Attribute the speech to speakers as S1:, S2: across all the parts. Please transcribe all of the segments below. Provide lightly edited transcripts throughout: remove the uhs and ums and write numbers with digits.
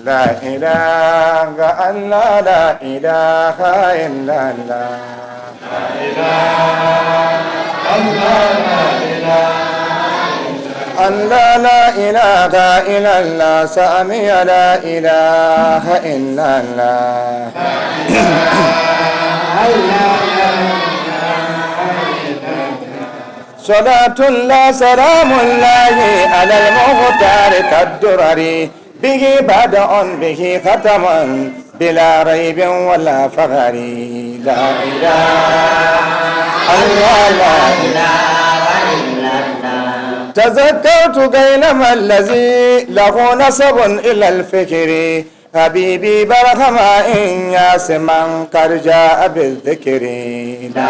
S1: La ilaha Allah, la ilaha illallah. La ilaha Allah, la ilaha Allah, la ilaha illallah, Samiya la ilaha illallah. صلاة الله سلام الله على المختار كالدرر به بدء به ختم بلا ريب ولا فخر لا إله الله لا إله تذكرت قيلما الذي له نسب إلى الفكر حبيبي برهما إن ياسما قد جاء بالذكر لا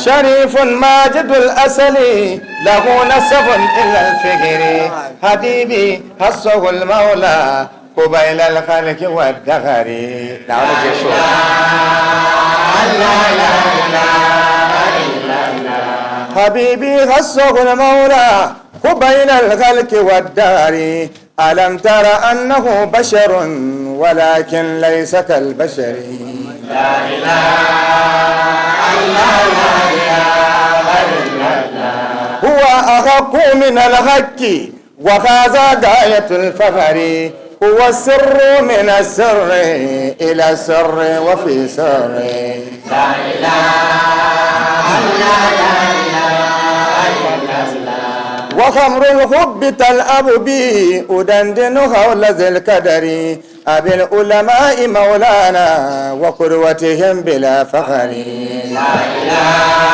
S1: شريف ماجد الأسل له نسب إلى الفكر حبيبي حصه المولى قبيل الخلق والدهر نعم حبيبي خصه المولى قبيل الخلق والدار ألم تر أنه بشر ولكن ليس كالبشر
S2: لا إله إلا
S1: هو أحق من الحق وهذا غاية الفخر هو السر من السر إلى السر وفي سر
S2: لا إله إلا
S1: وخمر الحب تلأب بي أدندن حول ذي الكدر أبي العلماء مولانا وقدوتهم بلا فخر
S2: لا إله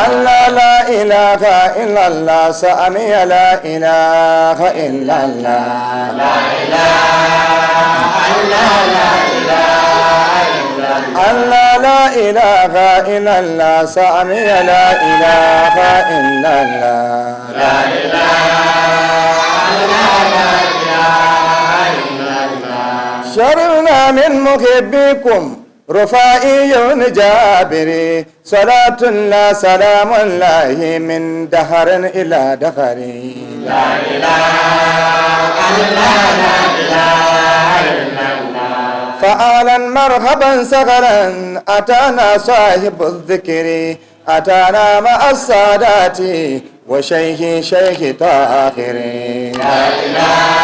S1: الله لا إله إلا الله سأمي لا إله إلا الله
S2: لا إله
S1: الله لا إله إلا الله سأمي لا إله إلا الله
S2: لا إله إلا الله
S1: شرنا من محبكم رفائي جابري صلاة الله سلام الله من دهر إلى دهر
S2: لا إله إلا الله
S1: فأهلا مرحبا سهلا أتانا صاحب الذكر أتانا مع السادات وشيخ شيخ طاهر
S2: لا إله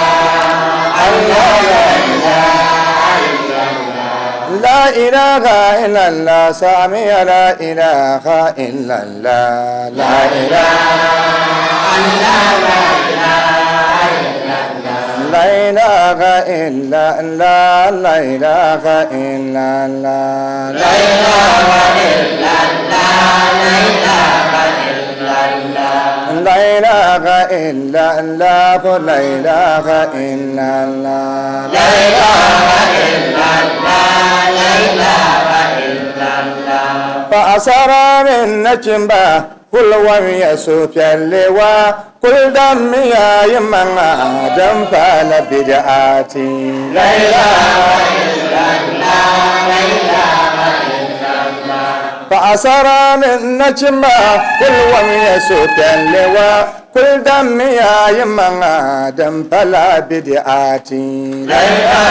S1: لا إله إلا الله سامي لا إله إلا الله لا إله لا إله إلا الله لا إله إلا الله
S2: لا إله إلا الله
S1: لا إله إلا الله لا إله إلا الله
S2: لا إله إلا الله لا إله إلا الله
S1: فأسرى من نجمة كل وم يسوف اللواء كل دم يا يمن آدم فلا بدعاتي
S2: لا إله إلا الله لا إله إلا الله
S1: فأسرى من نجمة كل وم يسوف اللواء كل دم يا يمن آدم فلا بدعاتي
S2: لا إله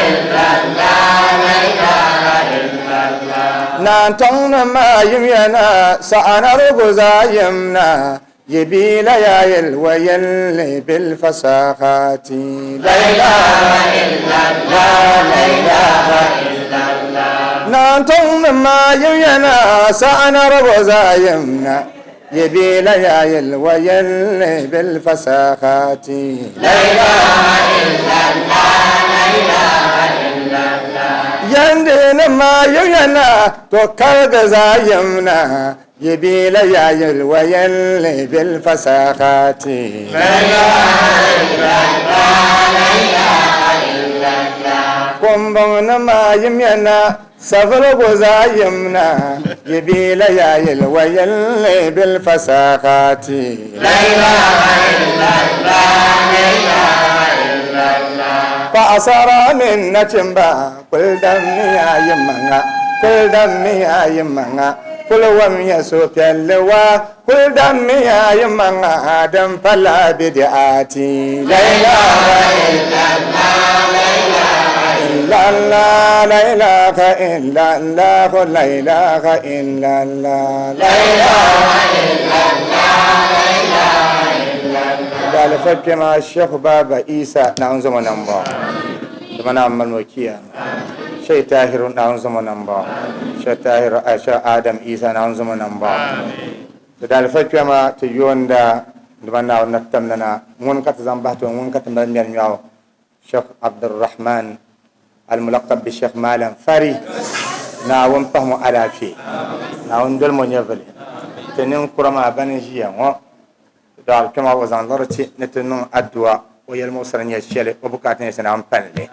S2: إلا الله لا إله إلا الله
S1: na tɔŋ ma yimyana sa'ana ruguza yimna yibila ya yelwa yelli bil fasahati
S2: لا إله إلا الله لا إله إلا الله
S1: na tɔŋ ma yimyana sa'ana ruguza yimna yibila ya yelwa yelli bil fasahati
S2: لا إله إلا الله لا إله إلا الله
S1: yandina ma yimyana to kargaza yimna yibila ya yelwa yelli bil fasahati
S2: لا إله إلا الله لا إله إلا الله
S1: Kumbaŋ ma yimyana safirgu za yimna yibila ya yelwa yelli bil fasahati
S2: لا إله إلا الله لا إله إلا الله
S1: fa asara min nachimba kul dam ya yimanga kul dam ya yimanga Kuli wamya suhupiɛlli waa, kuli dammiya yi maŋa din pala bidi'ati. La ilaha illallah, la ilaha illallah, la ilaha illallah, la ilaha illallah, la ilaha illallah, la ilaha illallah. Da alifa kpɛma Sheikh Baba Isa Naawuni zɔmo nambɔɣu, dama Naawuni mali mo kiyama. Sheikh Tahiru Naawuni zɔmo nambɔɣu, Sheikh Tahiru Sheikh Adam Isa Naawuni zɔmo nambɔɣu. Ti daalifa kpɛma ti yoonda dama Naawuni na tamli na ŋuni ka ti zaŋ bahi ti o ŋuni ka ti mali ŋmɛri nyɔɣu Sheikh Abdulrahman Al-Mulaqab bi Sheikh Malam Fari Naawuni pahim o alaafee Naawuni dolim o nyɛvili ti ninkura maa bani ʒiya ŋɔ Ti dɔɣiri kpɛma o zaŋ liɣiri ti ni ti niŋ adua o yɛlimuɣisiri nyɛ shɛli o bukaata nyɛ shɛli Naawuni pali li.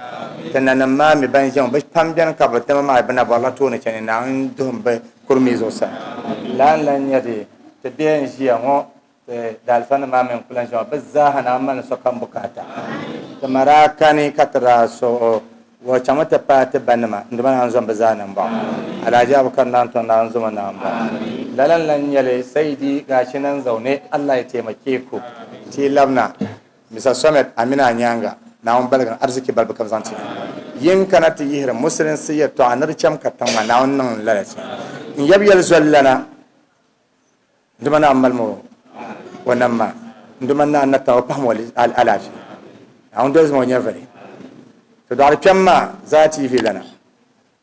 S1: Ti nanim maa mi ban ʒiya ŋɔ bɛ pam beni ka bɛ dama maa bɛ na bɔrila tooni chani Naawuni duhim bɛ kurimi zuɣusaa. Lala n-lan nyɛ di ti bihi n-ʒiya ŋɔ ti daalifanim maa mini ku lan ʒiya ŋɔ bɛ zaaha Naawuni mali sokam bukaata. Ti ma daa kani ka ti daa suh o O chaŋmi ti paai ti banima n-dima naan zom bɛ zaa nambɔɣu. Alhaji Abubakar Naantɔŋ naan zom o nambɔɣu. Lala n-lan nyɛ li Saidi gashi nan zauni Allah ya taimake ku ti labina Mister Somed a mini a nyaaŋa Naawuni baligim ariziki balibu kam zaŋ ti ya. Yin kana ti yihiri musulinsi yɛltɔɣa ni di cham ka tiŋ maa Naawuni niŋ lala ti ya. N yab yɛli zoli lana N-duma naa m-malim o nam maa, n-duma naa n-na taŋ o pahim o alaafee, Naawuni dolisi ma o nyɛvili. Ti dɔɣiri kpɛm maa zaa TV lana,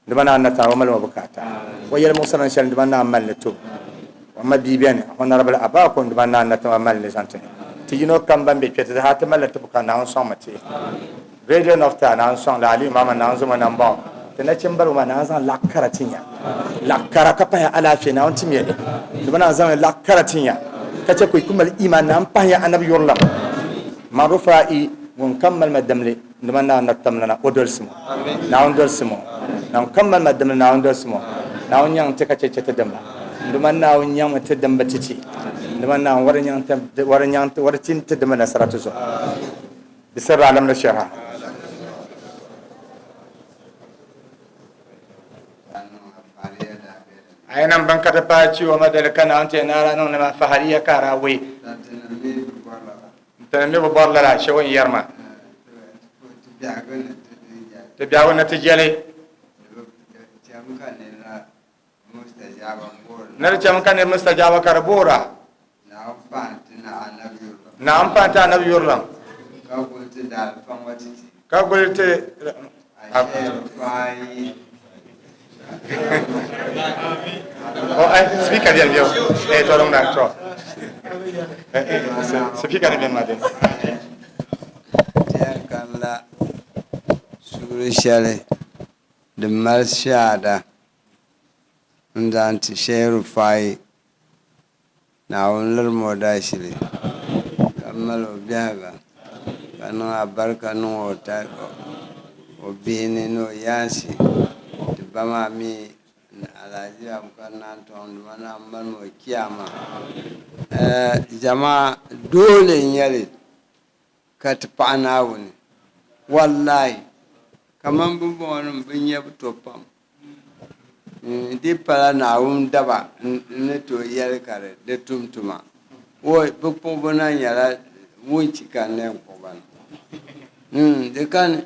S1: n-duma naa n-na taŋ o malim o bukaata. O yɛlimuɣisira ni shɛli n-duma naa m-mali li ti o. O ma bia beni, Honorable Abako n-duma naa n-na taŋ o mali li zaŋ ti ni. Ti yino kam ban be kpe ti zaa ti malila ti bukaata Naawuni sɔŋmi ti. Radio Nafta naan sɔŋ la Aliyu Mama naan zoma nambɔɣu ti nachimbaligu maa naan zaŋ laɣ kara ti nya. Laɣ kara ka pahiya alaafee Naawuni tim ya li. Di bi naan zaŋ li laɣ kara ti nya ka chɛ ka yi ku mali imaan naan pahiya anabi yurilim. Man Rufa'i ŋun kam mali ma dimli di man Naawuni na tamlana o dolsim o. Naawuni dolsim o. Naawuni kam mali ma dimli Naawuni dolsim o. Naawuni nyaŋ ti ka chɛ chɛ ti dimba. Di man Naawuni nyaŋmi ti dimba ti ti. Di man Naawuni wari nyaŋ ti wari nyaŋ ti wari ti ti dimba nasara ti zuɣu. Di sirri alam ni shɛra. A yi niŋ bini ka ti paai chiwo ma dali ka Naawuni ti yɛn naara niŋ ni ma fahariya ka a daa wei. Tinim mi bi bɔri lala shɛba n yɛri ma. Ti biɛhigu ni ti jɛli. Ni di chɛmi ka nir mustajaaba ka di boora. Naawuni pahi ti anabi yurilim. Ka guli ti Oh, eh, speaker bɛni bɛ eh, tɔ dum na tɔ. Eh, eh, speaker ni bɛni ma dini.
S3: Ti yɛn kanila suuri shɛli din mali shaada n-zaŋ ti Sheikh Rufai Naawuni lirim o daashili ka mali o biɛhiga ka niŋ alibarika niŋ o bihi ni ni o yaansi. Ti ba maa mi ni Alhaji Abubakar Naantɔŋ Duuma Naawuni malim o chiyaama. Jama doole n-nyɛ li ka ti paɣi Naawuni. Wallahi, kaman bɛmbɔŋɔnim bɛ nyɛbu to pam. Di pala Naawuni daba n-ni tooi yɛli ka di tum tuma. Woi, bɛ kpuɣibu na nyɛla wunchi ka n yɛn kpuɣi ba na. Di kani,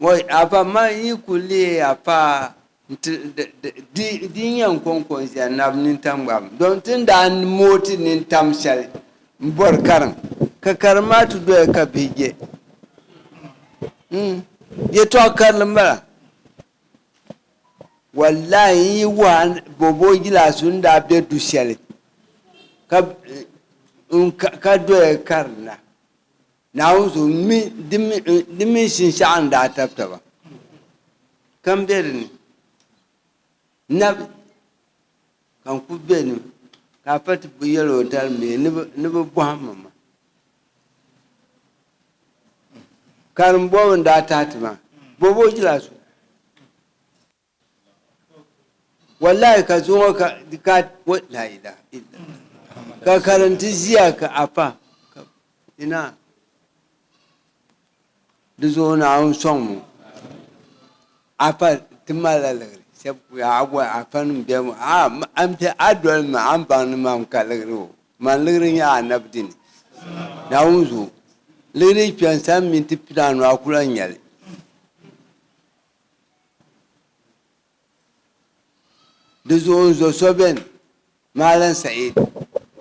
S3: woi, afa man yi ku leei afa nti di di yɛn kɔŋko n-ʒiya nabi nintam gbaabu dom ti ni daa mooi ti nintam shɛli m-bɔri karim ka karim maa ti doya ka bihi je. Yɛtɔɣ karili m-bala. Wallahi n yi wuhi a bobo jilaasu ni daa be du shɛli ka doya karinda Naawuni zuɣu di mini shinshɛɣu ni daa tabi taba ka m be di ni nabi ka n kuli be ni ka afa ti yɛl o tali mi ni bɛ bɔhimmi ma. Karimbɔbu n-daa tahi ti maa bobo jilaasu. Wallahi ka zuŋɔ ka ka la ilaha illallah ka karinti ʒiya ka afa ka ina di zuɣu Naawuni sɔŋ mu afa ti malila liɣiri. Shɛba ku a gba afanim bɛ a a doli ma a ni baŋ ni man ka liɣiri o. Man liɣiri nyɛ anabi dini. Naawuni zuɣu liɣiri yi kpe n sani minti pinaanu a ku lan nya li. Di zuɣu n zo so beni, Maalim Saeed,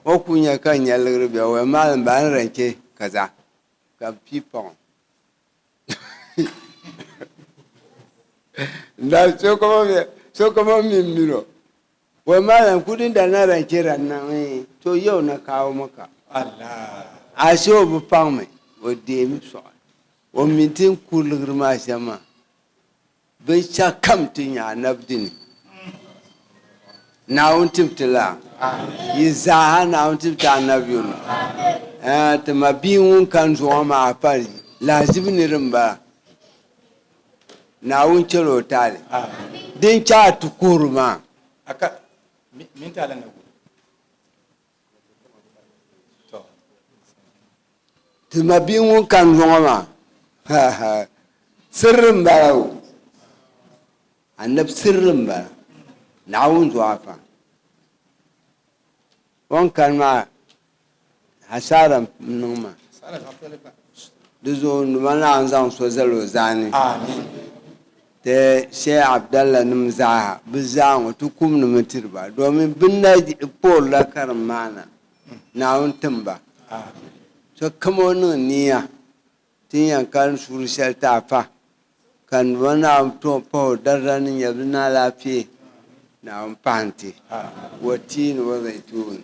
S3: o ku nya ka n nya liɣiri bɛ o maalim ba ni rance kaza ka bɛ pii paɣ o. Na sokama mi min o, wai maalim kudin da na rance rannan eh, to yau na kawo maka.
S1: Allah.
S3: Ashe o bi paŋmi, o deemi sɔɣi. O mi ti ni ku liɣiri maa shɛm maa. Binshɛɣu kam ti nya anabi dini. Naawuni tim ti la. Yi zaaha Naawuni tim ti anabi yoni. Eh, ti ma bia ŋun kani zuɣu maa pa lahizibu niri m-bala. Naawuni chɛl o taali. Din chɛ a ti kuhiri maa.
S1: Aka minti ala na gu.
S3: Ti ma bia ŋun kani zuŋɔ maa, sirri m-bala o. Anabi sirri m-bala. Naawuni zuɣu afa. O ni kani maa, hasaara n-niŋ ma. Di zuɣu n Duuma Naawuni zaŋ so zali o zaani. Ti Sheikh Abdallah nim zaaha, bɛ zaa ŋɔ ti kumdimi tiri ba domin bɛ na kpuɣirila karim maa na, Naawuni tim ba. Sokam o niŋ niya ti ni yɛn karim suuri shɛli ti afa, ka n Duuma Naawuni tooi pahi o daraja ni nyɛvili ni alaafee, Naawuni pahi n-ti. Wa tiini wa zaituun.